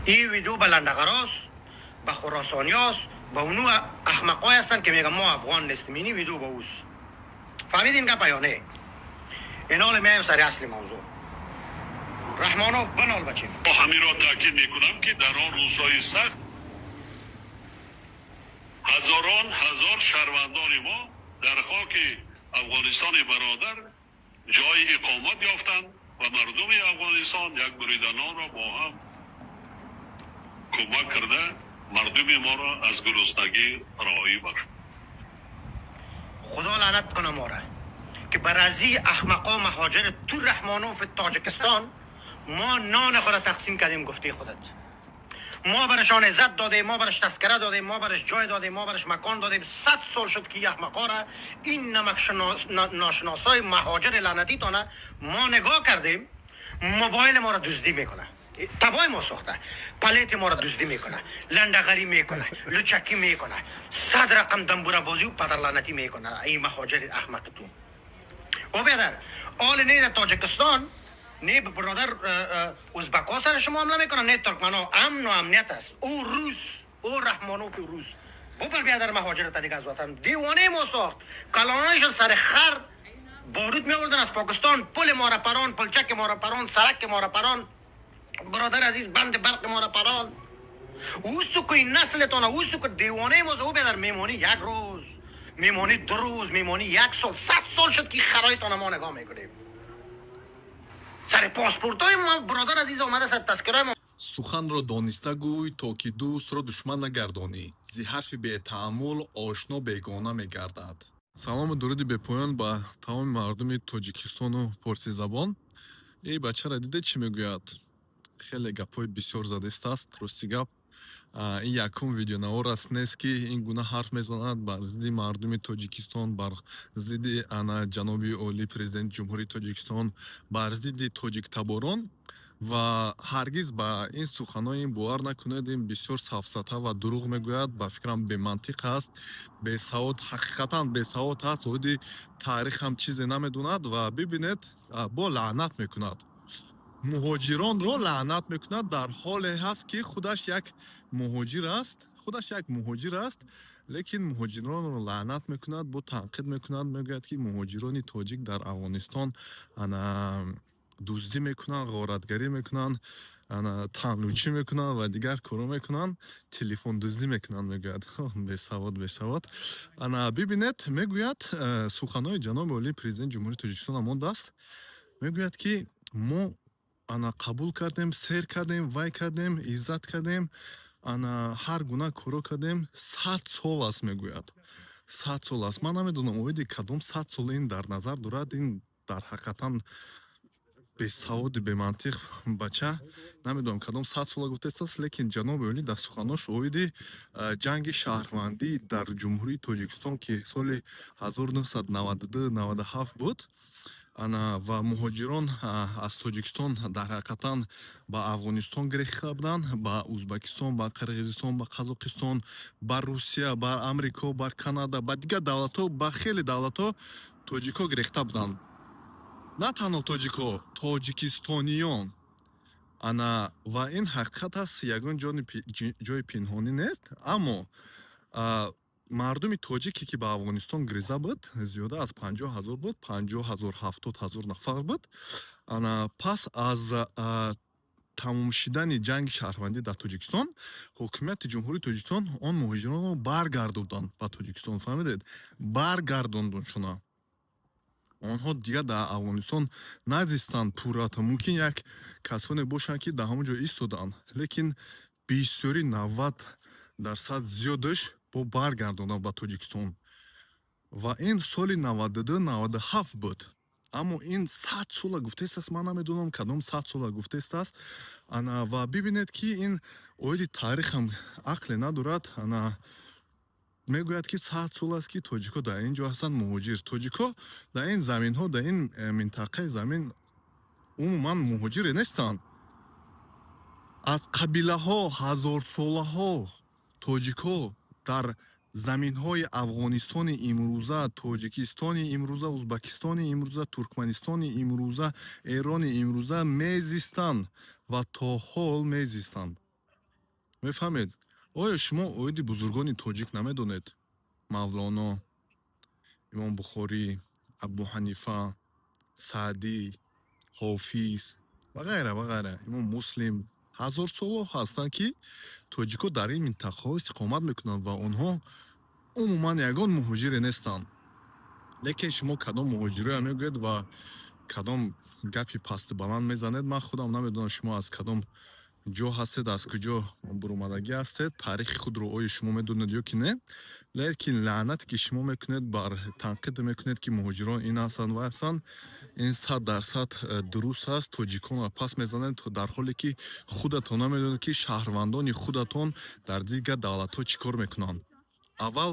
این ویدیو به لندغراست، به خراسانیاست، به اونو احمقای هستن که میگن ما افغان نیستیم. اینی ویدیو به اوست. فهمیدین گپ یا نه؟ اینا میایم سر اصل موضوع. رحمانو بنال بچیم. Ҳаминро таъкид мекунам, ки дар он рӯзҳои сахт ҳазорон ҳазор шаҳрвандони мо дар хоки Афғонистони бародар ҷои иқомат ёфтанд ва мардуми Афғонистон як бурида нонро бо ҳам кӯмак карда, мардуми моро аз гуруснагӣ раҳоӣ бахшид. خدا لعنت کنه ما را که بر ازی احمقا مهاجر تو رحمانوف تاجکستان ما نان خود تقسیم کردیم. گفته خودت ما برشان عزت دادیم، ما برش تذکره دادیم، ما برش جای دادیم، ما برش مکان دادیم. 100 سال شد که احمقا را، این نمک ناشناسای مهاجر لعنتی تانه ما نگاه کردیم. موبایل ما را دزدی میکنه، تبای ما ساخته، پلیت ما را دزدی میکنه، لندغری میکنه، لچکی میکنه، صد رقم دنبوره بازی و پدر لعنتی میکنه این مهاجر احمق تو. و بیادر آل نه در تاجکستان، نه برادر ازبک ها سر شما حمله میکنن، نه ترکمن ها. امن و امنیت است. او روس، او رحمانوف روس، ببر بیادر مهاجرت دیگه از وطن. دیوانه ما ساخت. کلانایشان سر خر بارود می آوردن از پاکستان. پل ما را پران، پلچک ما را پران، سرک ما را پران، برادر عزیز، بند برق ما را پران. اوستو که این نسلتان، اوستو که دیوانه ما. او بیادر میمانی یک روز، میمانی 2 روز، میمانی یک سال. 100 سال شد که خرایتان ما نگاه میکنیم. سر پاسپورت های ما برادر عزیز آمده، سر تذکره ما. Суханро дониста гӯй, то ки дӯстро душман нагардонӣ. Зи ҳарфи бетааммул ошно бегона мегардад. Салому дуруди бепоён ба тамоми мардуми Тоҷикистону порсизабон. Эй бачара диде, чӣ мегӯяд? Хеле гапҳои бисёр задистааст. Рости гап, ин якум видеонавор аст нест, ки ин гуна ҳарф мезанад бар зидди мардуми Тоҷикистон, бар зидди ана ҷаноби олӣ, Президенти Ҷумҳурии Тоҷикистон, бар зидди тоҷиктаборон. Ва ҳаргиз ба ин суханои ин бовар накунед. Ин бисёр сафсата ва дурӯғ мегӯяд. Ба фикрам, бемантиқ аст, бесавод, ҳақиқатан бесавод аст, оиди таърих ҳам чизе намедонад. Ва бибинед, бо лаънат мекунад, муҳоҷиронро лаънат мекунад, дар ҳоле ҳаст, ки худаш як муҳоҷир аст. Худаш як муҳоҷир аст, лекин муҳоҷиронро лаънат мекунад, бо танқид мекунад, мегӯяд, ки муҳоҷирони тоҷик дар Афғонистон ана дуздӣ мекунанд, ғоратгарӣ мекунанд, ана танлучӣ мекунанд ва дигар корҳо мекунанд, телефон дуздӣ мекунанд, мегӯяд. Бесавод, бесавод. Ана бибинед, мегӯяд, суханои ҷаноби олии Президенти Ҷумҳурии Тоҷикистон мондааст. Мегӯяд, ки мо ана қабул кардем, сер кардем, вай кардем, иззат кардем, ана ҳар гуна корҳо кардем. 100 сол аст, мегӯяд, 100 сол аст. Ман намедонам, оиди кадом 100 сол ин дар назар дорад. Ин дар ҳақиқатан бесаводи бемантиқ бача. Намедонам, кадом 100 сола гуфтааст, лекин ҷаноби олӣ дар суханош оиди ҷанги шаҳрвандӣ дар Ҷумҳурии Тоҷикистон, ки соли 1992 97 буд, ана ва муҳоҷирон аз Тоҷикистон дар ҳақиқатан ба Афғонистон гирехта буданд, ба Узбакистон, ба Қирғизистон, ба Қазоқистон, ба Русия, ба Амрико, ба Канада, ба дигар давлатҳо, ба хеле давлатҳо тоҷикҳо гирехта буданд. На танҳо тоҷикҳо, тоҷикистониён. Ана ва ин ҳақиқат аст, ягон ҷои пинҳонӣ нест. Аммо мардуми тоҷике, ки ба Афғонистон гиреза буд, зиёда аз 50 000 буд, 50 000, 70 000 нафар буд. Ана пас аз тамом шудани ҷанги шаҳрвандӣ дар Тоҷикистон, ҳокимияти Ҷумҳурии Тоҷикистон он муҳоҷиронро баргардонданд ба Тоҷикистон. Фаҳмидед? Баргардондоншона. Онҳо дигар дар Афғонистон назистанд пуррата. Мумкин, як касоне бошанд, ки дар ҳамон ҷо истоданд, лекин бисёри, 90% зиёдаш бо баргардонданд ба Тоҷикистон. Ва ин соли 92 97 буд. Аммо ин 100 сола гуфтаистааст. Ман намедонам, кадом 100 сола гуфтаистааст. Ана ва бибинед, ки ин оиди таърихам ақле надорад. Ана мегӯяд, ки 100 сол аст, ки тоҷикҳо дар ин ҷо ҳастанд, муҳоҷир. Тоҷикҳо дар ин заминҳо, дар ин минтақаи замин умуман муҳоҷире нестанд. Аз қабилаҳо ҳазорсолаҳо тоҷикҳо дар заминҳои Афғонистони имрӯза, Тоҷикистони имрӯза, Узбакистони имрӯза, Туркманистони имрӯза, Эрони имрӯза мезистанд ва то ҳол мезистанд. Мефаҳмед, оё шумо оиди бузургони тоҷик намедонед? Мавлоно, Имом Бухорӣ, Абу Ҳанифа, Саъдӣ, Ҳофиз ва ғайра, ва ғайра, Имом Муслим. Ҳазорсоло ҳастанд, ки тоҷикҳо дар ин минтақаҳо истиқомат мекунанд ва онҳо умуман ягон муҳоҷире нестанд. Лекин шумо кадом муҳоҷироя мегӯед ва кадом гапи пасту баланд мезанед, ман худам намедонам, шумо аз кадом ҷо ҳастед, аз куҷо буромадагӣ ҳастед, таърихи худро оё шумо медонед ё ки не. Лекин лаънате, ки шумо мекунед, бар танқид мекунед, ки муҳоҷирон ин ҳастанд ва ҳастанд, ин 100% дуруст аст. Тоҷиконро пас мезанед, дар ҳоле ки худатон намедонед, ки шаҳрвандони худатон дар дигар давлатҳо чӣ кор мекунанд. Аввал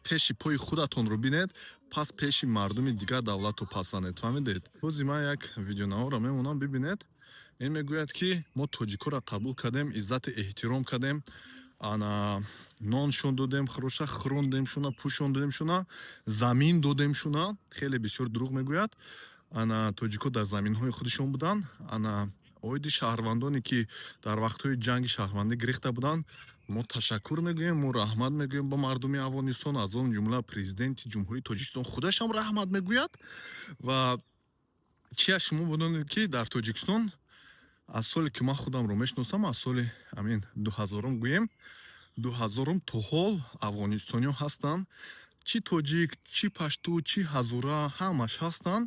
пеши пои худатонро бинед, пас пеши мардуми дигар давлатро пас занед. Фаҳмидед? Бози ман як видеонаворо мемонам, бибинед. Ин мегӯяд, ки мо тоҷикоро қабул кардем, иззату эҳтиром кардем, ана ноншон додем, хӯроша хӯрондемшуна, пӯшондемшуна, замин додемшуна. Хеле бисёр дурӯғ мегӯяд. Ана тоҷико дар заминҳои худашон буданд. Ана оиди шаҳрвандоне, ки дар вақтҳои ҷанги шаҳрвандӣ гирехта буданд, мо ташаккур мегӯем, мо раҳмат мегӯем ба мардуми Афғонистон, аз он ҷумла Президенти Ҷумҳурии Тоҷикистон худашам раҳмат мегӯяд. Ва чия шумо бидонед, ки дар Тоҷикистон аз соле, ки ман худамро мешиносам, аз соли амин 2000-ум гӯем, 2000-ум то ҳол афғонистониҳо ҳастанд. Чӣ тоҷик, чӣ пашту, чӣ ҳазора, ҳамаш ҳастанд.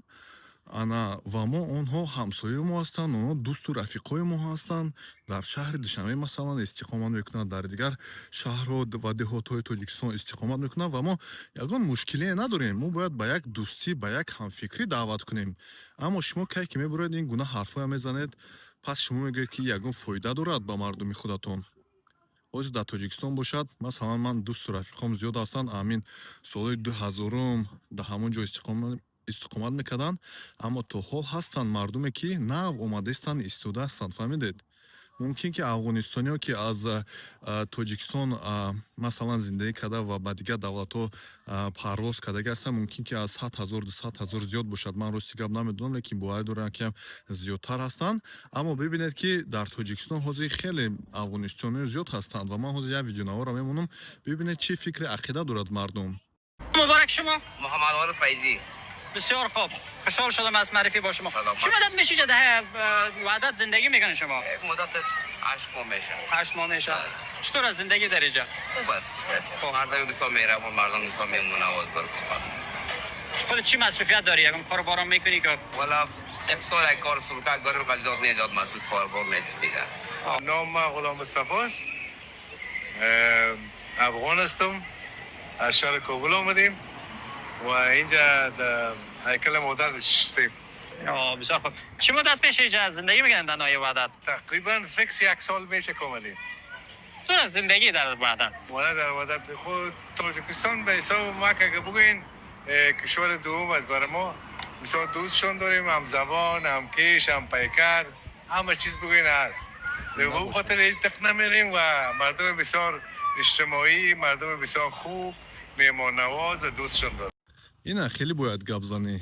Ана ва мо онҳо ҳамсояи мо ҳастанд, онҳо дӯсту рафиқҳои мо ҳастанд. Дар шаҳри Душанбе, масалан, истиқомат мекунанд, дар дигар шаҳрҳо ва деҳотҳои Тоҷикистон истиқомат мекунанд ва мо ягон мушкилие надорем. Мо бояд ба як дӯстӣ, ба як ҳамфикрӣ даъват кунем. Аммо шумо кай ки мебуроед, ин гуна ҳарфҳоя мезанед, пас шумо мегӯед, ки ягон фоида дорад ба мардуми худатон. Ҳозир дар Тоҷикистон бошад, масалан, ман дӯсту рафиқом зиёд ҳастанд, амин солҳои 2000-ум дар ҳамон ҷо истиқомат мекарданд, аммо то ҳол ҳастанд мардуме, ки нав омадаистанд, истода ҳастанд. Фаҳмидед? Мумкин ки афғонистониҳо, ки аз Тоҷикистон, масалан, зиндагӣ карда ва ба дигар давлатҳо парвоз кардагӣ ҳастанд, мумкин ки аз 100 000, 200 000 зиёд бошад. Ман рости гап намедонам, лекин боварӣ дорам, ки зиёдтар ҳастанд. Аммо бибинед, ки дар Тоҷикистон ҳозир хеле афғонистониҳо зиёд ҳастанд. Ва ман ҳозир як видеонаворо мемонам, бибинед, чӣ фикри ақида дорад мардум. مبارک شما. محمد عارف فیضی. بسیار خوب، خوشحال شدم از معرفی با شما. سلامت. چه مدت میشه در وحدت زندگی میکنه شما؟ یک مدت 8 ماه میشه. 8 ماه میشه. چطور از زندگی در اینجا؟ خوب است. خب. مردم بسیار مهربان، مردم بسیار مهمون نواز. خود چی مصروفیت داری؟ یکم کار بارم میکنی که والا امسال یک کار سلکک داریم که زیاد نیجات مصروف کار بار نیست دیگه. نام ما غلام مصطفی است. افغان هستم. از شهر کابل آمدیم و اینجا در هیکل مادر نشستیم. آه، بسیار خوب. چه مدت میشه اینجا زندگی میکنن در ناحیه وحدت؟ تقریبا فکس یک سال میشه که آمدیم. چطور از زندگی در وحدت؟ والا در وحدت خود تاجیکستان به حساب ما که اگه بگوین کشور دوم است برای ما. مثلا دوستشون داریم، هم زبان، هم کیش، هم پیکر، همه چیز بگوین هست. به اون خاطر هیچ دق نمیریم و مردم بسیار اجتماعی، مردم بسیار خوب، مهمان نواز و دوستشون داریم. Ина хеле бояд гап занӣ.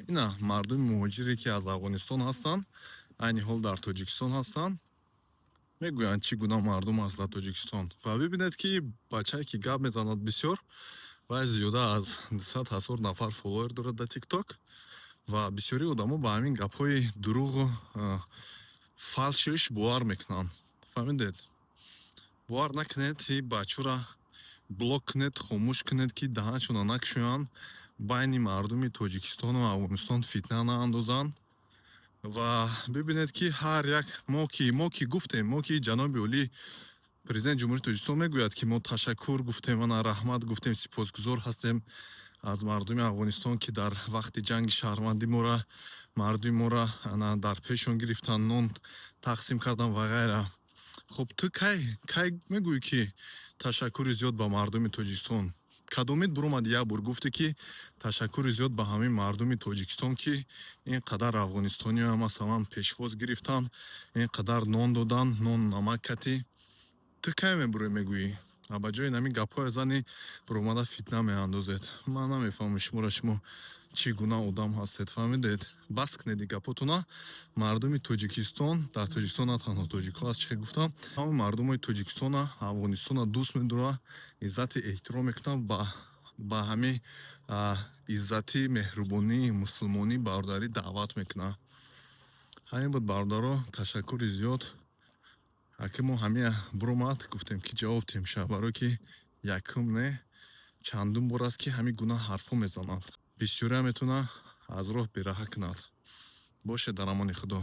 Ина мардуми муҳоҷире, ки аз Афғонистон ҳастанд, айни ҳол дар Тоҷикистон ҳастанд, мегӯянд, чӣ гуна мардум аст дар Тоҷикистон. Ва бибинед, ки бачае, ки гап мезанад бисёр, вай зиёда аз 200 000 нафар фолловер дорад дар Тикток. Ва бисёри одамо ба ҳамин гапҳои дурӯғу фалшиш бовар мекунанд. Фаҳмидед? Бовар накунед, и бачаро блок кунед, хомӯш кунед, ки даҳаншона накушоянд, байни мардуми Тоҷикистону Афғонистон фитна наандозанд. Ва бибинед, ки ҳар як мо ки гуфтем, мо ки ҷаноби олӣ, Президенти Ҷумҳурии Тоҷикистон мегӯяд, ки мо ташаккур гуфтем, ана раҳмат гуфтем, сипосгузор ҳастем аз мардуми Афғонистон, ки дар вақти ҷанги шаҳрвандӣ мора, мардуми мора ана дар пешон гирифтанд, нон тақсим карданд ва ғайра. Хуб, ту кай кай мегӯӣ, ки ташаккури зиёд ба мардуми Тоҷикистон? Кадомид буромад, як бор гуфте, ки ташаккури зиёд ба ҳамин мардуми Тоҷикистон, ки ин қадар афғонистониё, масалан, пешвоз гирифтанд, ин қадар нон доданд, нон намак катӣ? Ту кай мебурӣ, мегӯӣ? А ба ҷои ҳамин гапҳоя зани буромада фитна меандозед. Ман намефаҳмам шуморо, шумо Чӣ гуна одам ҳастед, фаҳмидед? Бас кунед гапотуна. Мардуми Тоҷикистон, дар Тоҷикистон на танҳо тоҷикҳо аст, чӣ гуфтам, ҳама мардумои Тоҷикистона, Афғонистона дӯст медорад, иззати эҳтиром мекунанд, ба ҳамин иззати, меҳрубонӣ, мусулмонӣ, бародарӣ даъват мекунад. Ҳамин буд, бародаро, ташаккури зиёд. Аки мо ҳамия буромад, гуфтем, ки ҷавоб тем ша, барое ки якум не, чандум бор аст, ки ҳамин гуна ҳарфҳо мезананд. Бисёриам метавонад аз роҳ бераҳа кунад. Бошед дар амони Худо.